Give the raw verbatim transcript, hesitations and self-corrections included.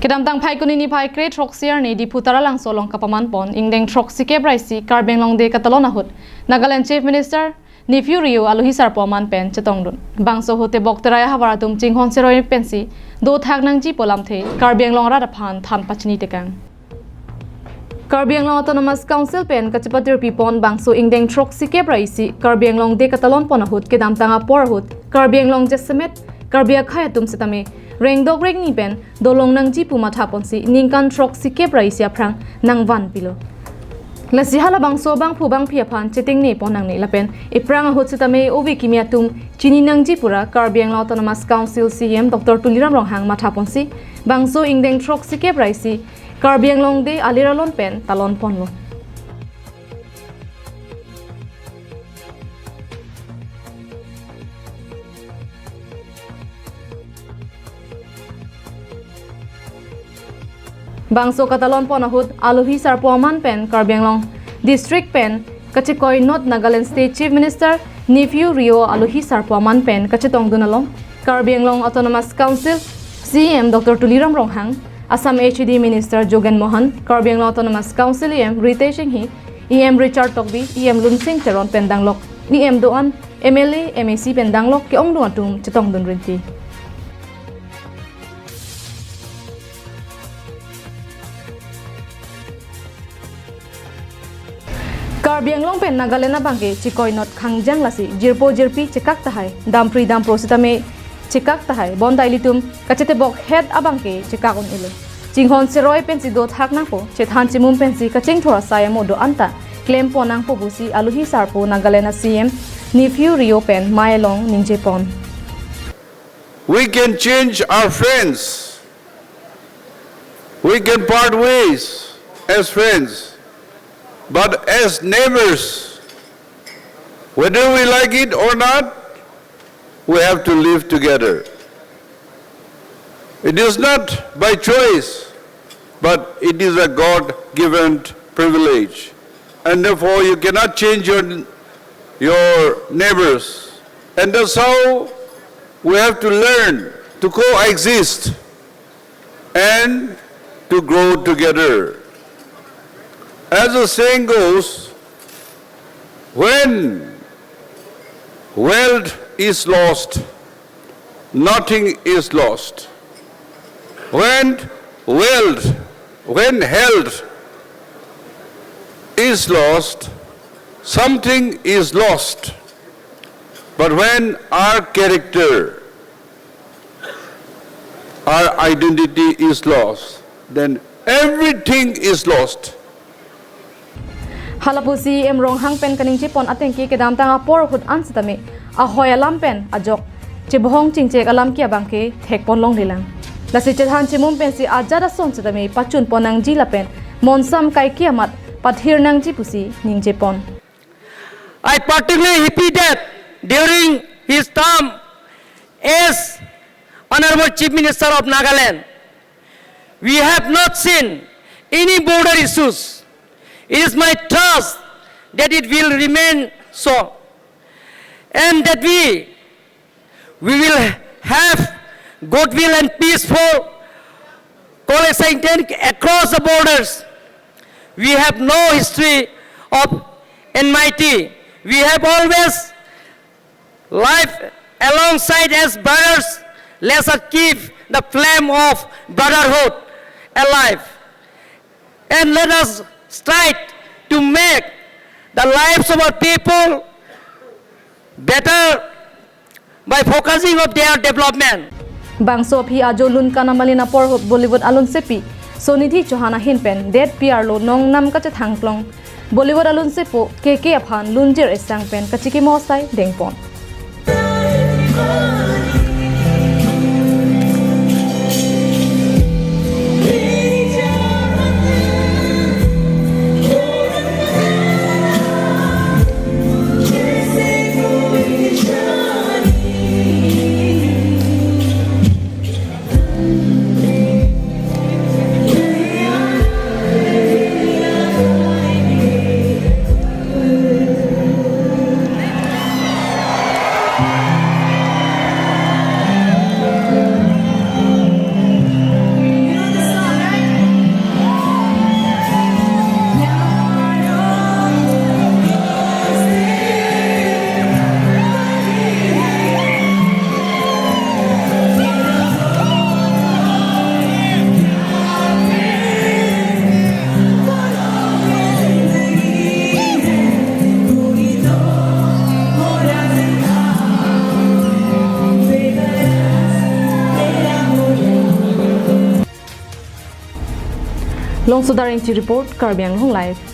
Kedamtang Phaikuni niphai kre throksi arni Diphu Taralangso along kapaman pon ingdeng throksikep ra isi Karbi Anglong Day katalon ahut Nagaland Chief Minister Neiphiu Rio alohi sarpo aman pen chetongdun. Bangso ahut tebok terai ahavar atum chinghon cheroi pensi dothak nangji pu alamthe Karbi Anglong arat aphan than pachini tekang. Karbi Anglong Autonomous Council pen kachepatirpi pon bangso ingdeng throksikep ra isi Karbi Anglong Day katalon pon ahut kedamtang apor ahut Karbi Anglong jasemet Karbi akhei atum setame rengdok rengni pen dolong nangji pu matha ponsi ningkan throksikep ra isi aphrang nangvanpilo. Lasi halabangso bangphu bangphi aphan chetengne pon nangne lapen ephrang ahut setame ove kimi atum chini nangji pura Karbi Anglong Autonomous Council C E M Doctor Tuliram Ronghang matha ponsi bangso ingdeng throksikep ra isi Karbi Anglong Day alir alon pen talon ponlo. Bangso katalon pon ahut alohi sarpo aman pen Karbi Anglong District pen kachekoi not Nagaland State Chief Minister Neiphiu Rio alohi sarpo aman pen kachetongdun along Karbi Anglong Autonomous Council C E M Doctor Tuliram Ronghang, Assam H A D Minister Jogen Mohan, Karbi Anglong Autonomous Council E M Ritesh Enghi, E M Richard Tokbi, E M Lunsing Teron pen danglok E M do-an, M L A, M A C pen danglok ke-ongdung atum chetongdun rinti. Karbi Anglong pen Nagaland abangke chekoi not khangjang lasi jirpo jirpi chekak tahai, dampri dampro setame chekak tahai, bonta ilitum kachetebok het abangke chekak un-elo. Chinghon cheroi pensi dothak nangpo, chethan chemum pensi kachingthur asai amo do anta klem pon nangpo pusi alohi sarpo Nagaland a C E M Neiphiu Rio pen mei along ningje pon. We can change our friends. We can part ways as friends. But as neighbors, whether we like it or not, we have to live together. It is not by choice, but it is a God-given privilege. And therefore, you cannot change your, your neighbors. And that's how we have to learn to coexist and to grow together. As the saying goes, when wealth is lost, nothing is lost. When wealth, when health is lost, something is lost. But when our character, our identity is lost, then everything is lost. Halapu C E M Ronghang pen kaningje pon atengke kedamtang apor ahut an setame ahoi alam pen ajok chebohong chingchek alam ke abangke thek pon longlelang. Lasi chethan chemum pensi ajat ason setame pachun pon nangji lapen monsam kaike amat pathir nangji pusi ningje pon. I particularly happy that during his term as Honorable Chief Minister of Nagaland, we have not seen any border issues. It is my trust that it will remain so, and that we we will have goodwill and peaceful coexistence across the borders. We have no history of enmity. We have always lived alongside as brothers. Let us keep the flame of brotherhood alive. And let us strive to make the lives of our people better by focusing of their development. Bangso aphi ajo lun kanam alin apor ahut Bollywood alunsepi Sunidhi Chauhan ahin pen det P R lo nongnam kachethang klong Bollywood alunsepo K K aphan lunjir esang pen kachikimo asai dengpon. Longsodar Ingti report, Karbi Anglong Live.